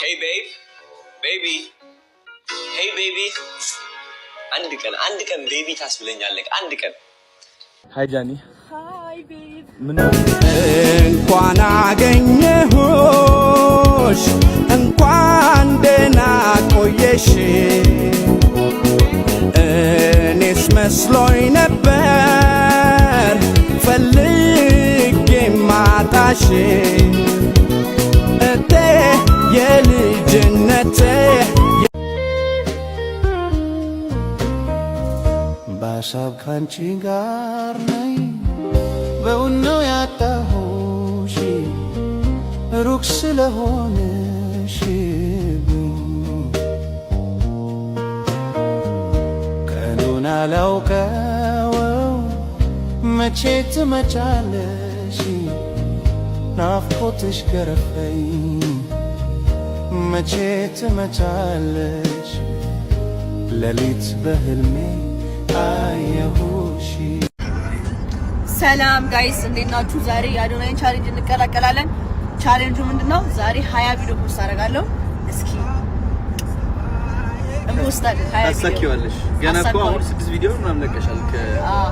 Hey babe, baby, hey baby። አንድ ቀን፣ አንድ ቀን baby ታስብለኛለህ። አንድ ቀን። Hi ጃኒ። Hi babe። ምን? እንኳን አገኘሁሽ፣ እንኳን ደህና ቆየሽ። እኔስ መስሎኝ ነበር ፈልጌ ማጣሽ፣ እቴ የልጅነቴ። በሀሳብ ካንቺ ጋር ነኝ፣ በውን ነው ያጣሁሽ፣ ሩቅ ስለሆንሽብኝ። ቀኑን አላውቀው፣ መቼ ትመጫለሽ? ናፍቆትሽ ገረፈኝ፣ መቼ ትመጫለሽ? ሌሊት በህልሜ አየሁሽ። ሰላም guys፣ እንዴት ናችሁ? ዛሬ የአዶናይን challenge እንቀላቀላለን። ቻሌንጁ ምንድነው? ዛሬ 20 ቪዲዮ post አደርጋለሁ። እስኪ እንፖስታለን 20 ቪዲዮ። ታሳኪዋለሽ። ገና እኮ አሁን አሳካዋለሁ። ስድስት ቪዲዮ ምናምን ለቀሻል። አዎ።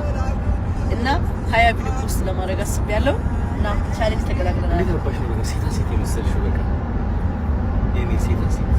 እና 20 ቪዲዮ post ለማድረግ አስቤያለሁ እና challenge ተቀላቅለናል። እንዴት አባሽ ነው በቃ ሴታ ሴት የመሰልሽው? በቃ የኔ ሴታ ሴት።